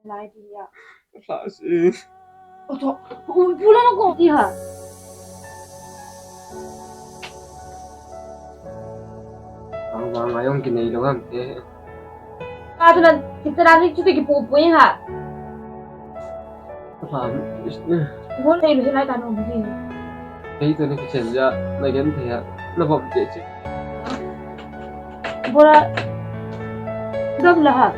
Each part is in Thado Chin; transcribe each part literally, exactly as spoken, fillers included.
Lai ti ya. Sa si. O to, u pula na ko ti ha. Ang ba ngayong kinay lo ham te. Ka tu na, kita na ni chuti ki pu pu ha. Sa, is, eh. Ngol thei lu hi lai ta no bi. Thei tu ni ki chen ja, na gen thei ha. Na bom che che. Bora. Dam la ha.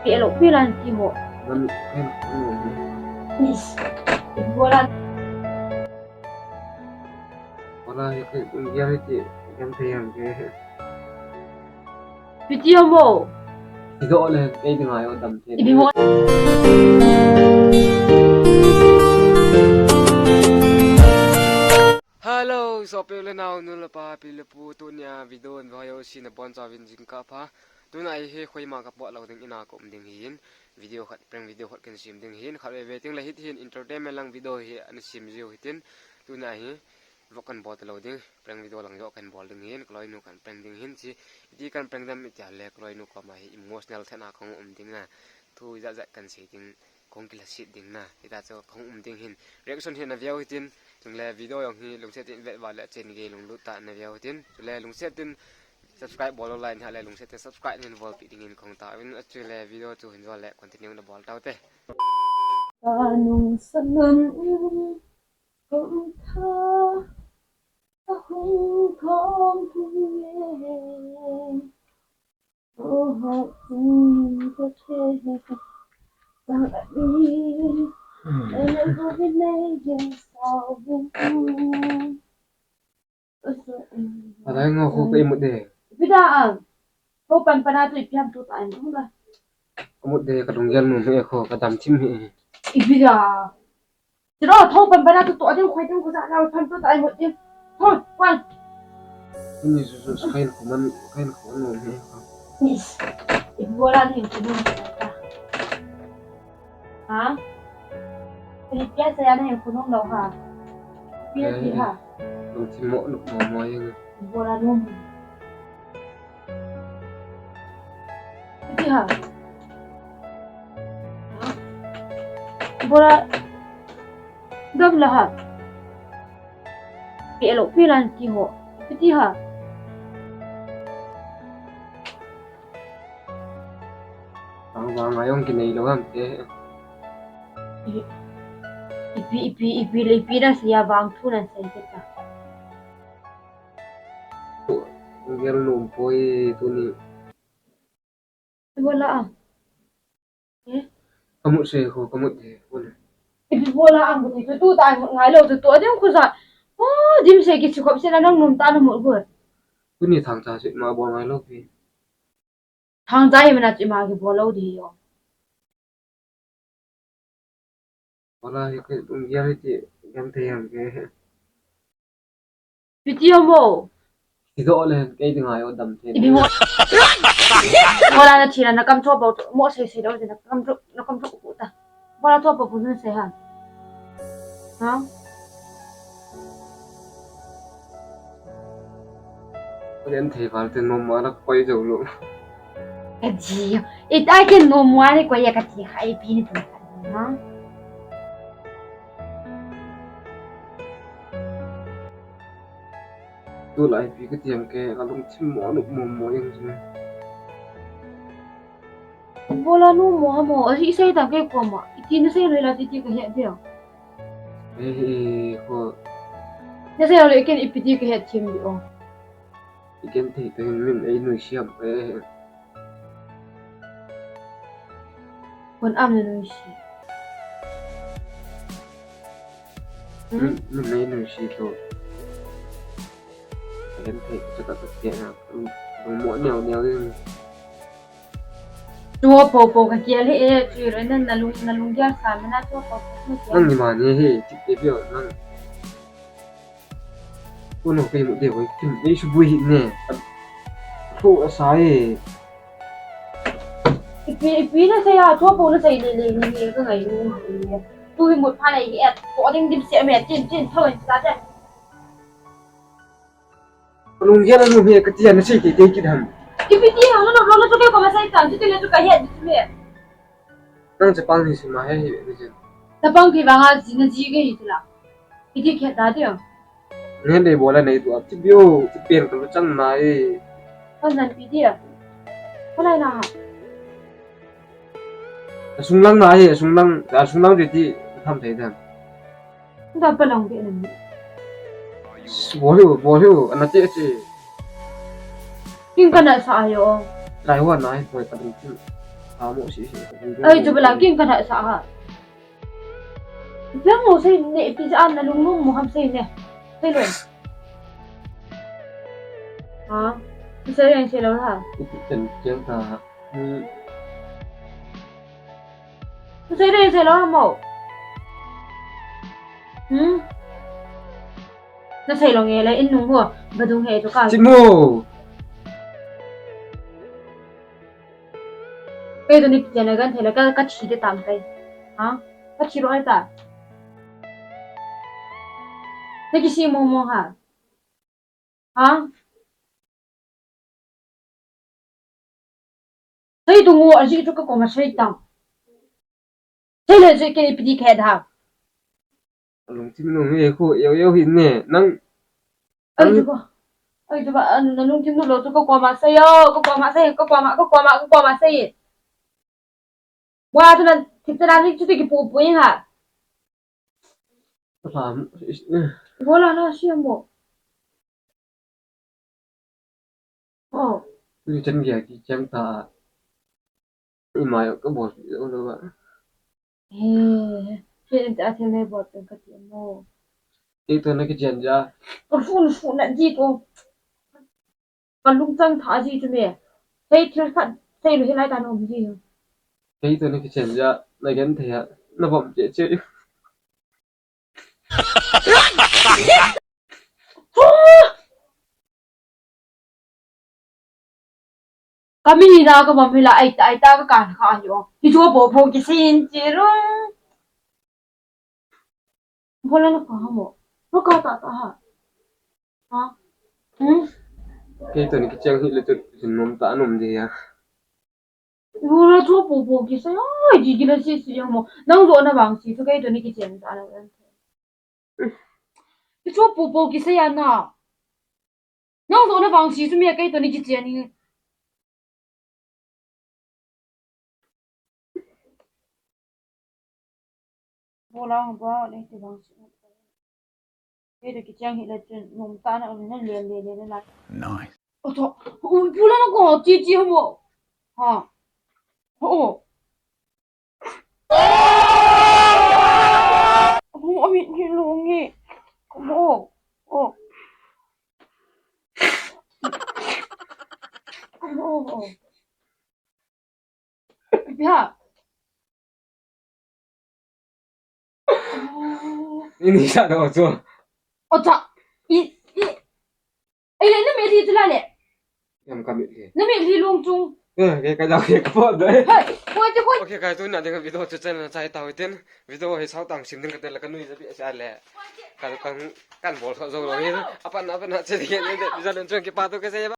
Pi lo pi lan ti ho. Wan, wan, wan. Is. Bora. Bora, wan, wan, wan, ti, wan, ti, wan, ti. Pi ti mo. Ti do le, ei ti ngai o dam ti. Ibi mo. Hello, sopi le nao, nu le pa, pi le pu, tunia video in vayo si na bon sa vin jing ka pha. Tuna hi koima ka pot lo ding in a ka um ding hin. Video khat, prank video khat kan sim ding hin. Khat ve ve ting le hiti hin entertainment lang video hi ana sim jiu hitin. Tuna hi vlog kan bol lo ding, prank video lang jo kan bol ding hin. Ka loinu kan prank ding hin chi. Iti kan prank dam iti le ka loinu koma hi emotional thei na ka um ding na. Thu ja ja kan sei ding. Kong kila sit ding na, hita chu kong um ding hin. Reaction hi na view hitin, chule video jong hi lungset in vet val le chen gei lunglut tah in na view hitin. Chule lungset in subscribe bol lo lai na le lungset in subscribe hin bol pi ding in kong ta. Vin chule video chu hin jo le continue na bol tau te. Ka nung sanun kong tha, ka hung kong hung ye. Alai ngo ko ka imut de. Bida am. Ko pan pana tu ipiam tu ta an tunga. Imut de ka lunggel nu me ko ka dam thim he. Ibida. Tiro, tho pan pana tu to ading khoi ding ko sa na pan tu ta ai mo ding. Tho, pan. Ni su su kain ko man, kain ko no me ko. Ni. Ibola ni ko no. Ha? Ni pia sa ya na ko no lo ha. Pia ti ha. Lungthim mo, mo, mo yang. Ibola no. Iti ha. Bora. Dam la ha. Pi lo pi lan ti ho. Iti ha. Ang ba ngayong kinay lo ham te. Ipi, ipi, ipi, ipi na siya bang thu nan sa iti ta. Ang gel nung poi tuni. Ibola a. Eh? Kamut se ko, kamut de ko ne. Ibola ang ko tu ta ngai lo tu tu ading ko sa. Oh, dim se ki chikop se na nang num ta na mut ko. Tuni thang cha se ma bo ngai lo pi. Thang cha hi mana chi ma ki bo lo di yo. Wala hi ke, um, ya hi ti, yan te yan ke. Pi ti mo. Ti do le, ke ti ngai o dam te. Ibi mo. Wala na thina na kam tho bo, mo se se do na kam tho, na kam tho ku ta. Wala tho bo bu se ha. Ha? Len thei val te nom ma la koi jo lo. Ka ji. Ita ke nom ma le koi ka ti ha ipi ni tu. Ha? Tu lai pi ka tiam ke ka lungthim mo nu mo mo yang ji. Bola nu mo ha mo, aji sei ta ke ko ma. Iti na sei lo la ti ti ka he dia. Eh, eh, ko. Na sei lo ken ipi ti ka he thim di o. Iken te te min ei nu siam eh. Kon am na nu si. Hmm? Min, min ei nu si to. Iken te te ka te na. Mo neo neo. Tua po po ka kia le e, tu ro nan na lung, na lung kia sa me na tua po po. Nang ni ma ni he, ti te pio nang. Ko no kai mu de hoi, kim, ei su bui hi ne. Ko a sa e. Ipi, ipi na sa ya, tua po na sa le le ni ka ngai ni. Tu hi mu pha le e, ko ding dim se me, tin, tin, thoi sa te. Lung hian a nu hi ka tia na sei tei tei kit ham. Ipi ti hang lo lo lo chu ke ko ma sai tan chu ti le chu ka hian chu me. Nang chapang hi sima he hi ve jin. Chapang kei vanga ji na ji kei hi tula. Iti khe ta tiu. Ne le bola nei tu ap ti biu ti pen ka lu chang na e. Kan nan pi tia. Kan ai na ha. Asung lang na e, asung lang, asung lang ti ti tham thei dan. Nda pa lang be nan. Bol hiu, bol hiu, ana ti ti. King kana sa ayo. Lai wa na e, poi ka ding ti. Amo si si. Ai, chu bala king kana sa ha. Jang mo sei ne, pi ja an na lung lung mo ham sei ne. Sei lo. Ha? Sei reng sei lo ha. Iti chen chen ta. Hmm. Sei reng sei lo ha mo. Hmm? Na sei lo nge le in nung ho. Ba dung he chu ka. Chi mo. Kei to ni kichen a gan thei le ka, ka thi de tam kai. Ha? Ka thi ro ai ta. Na kisi mo mo ha. Ha? Sei tu ngo a ji tu ka ko ma sei tang. Sei le sei kei pi di khe da. Lung ti mi lung he ko eu eu hin ne. Nang Ai, tu ko. Ai, tu ko. An, na lungkim nu lo, tu ko koma sei yo, ko koma sei, ko koma, ko koma, ko koma sei. Wa, tu na, ti ta na ni, tu ki pu pu yin ha. Lam, is, eh. Bola na siya mo. Oh. Ni chan gya ki chang ta. Ima yo ka bol pi lo ba. He, he, ta thil he bol pen ka ti mo. Kei to na kichen ja. Ka fu, fu na ji ko. Ka lungchang tha ji chu me. Kei thil khat, kei lu hilai ta nom ji. Kei to na kichen ja, na gen thei a, na vom che che. Ka mi na ka bam hila ai ta, ai ta ka kan kha hi o. Hi chu po po ki sin chi ru. Bola na ka mo. Na ka ta ta ha. Ha? Hmm? Kei to ni kicheng hi le tu hin nom ta nom de ya. Bola chu po po ki sa ai ji ki la si si ya mo. Nang zo na bang si tu kei to ni kicheng ta na. Ki chu po po ki sa ya na. Nang zo na vang si chu mi a kei to ni kichen ni. Bola hong ba, nei ti vang si. Kei to kichen hi le chen, nom ta na, na le, le, le, le, le. Nice. O to, u, bola na ko, chi, chi, mo. Ha. O. Abu, amit ni lungi. Abu, oh. Abu, oh. Ya. Ini sa do chu. Ocha. I, i. Ai, le, na me li tu la le. Yam ka mit le. Na me li long chung. Eh, ke ka jaw ke ka po doi. Hai, poi te poi. Okay, guys, tuna ding video chu channel chai tau tin. Video hi sao tang sim ding ka tel ka nui ja bi sa le. Kan, kan, kan bol so zo lo hi. Apan, apan na che ding ne, video len chung ki pa tu ke se.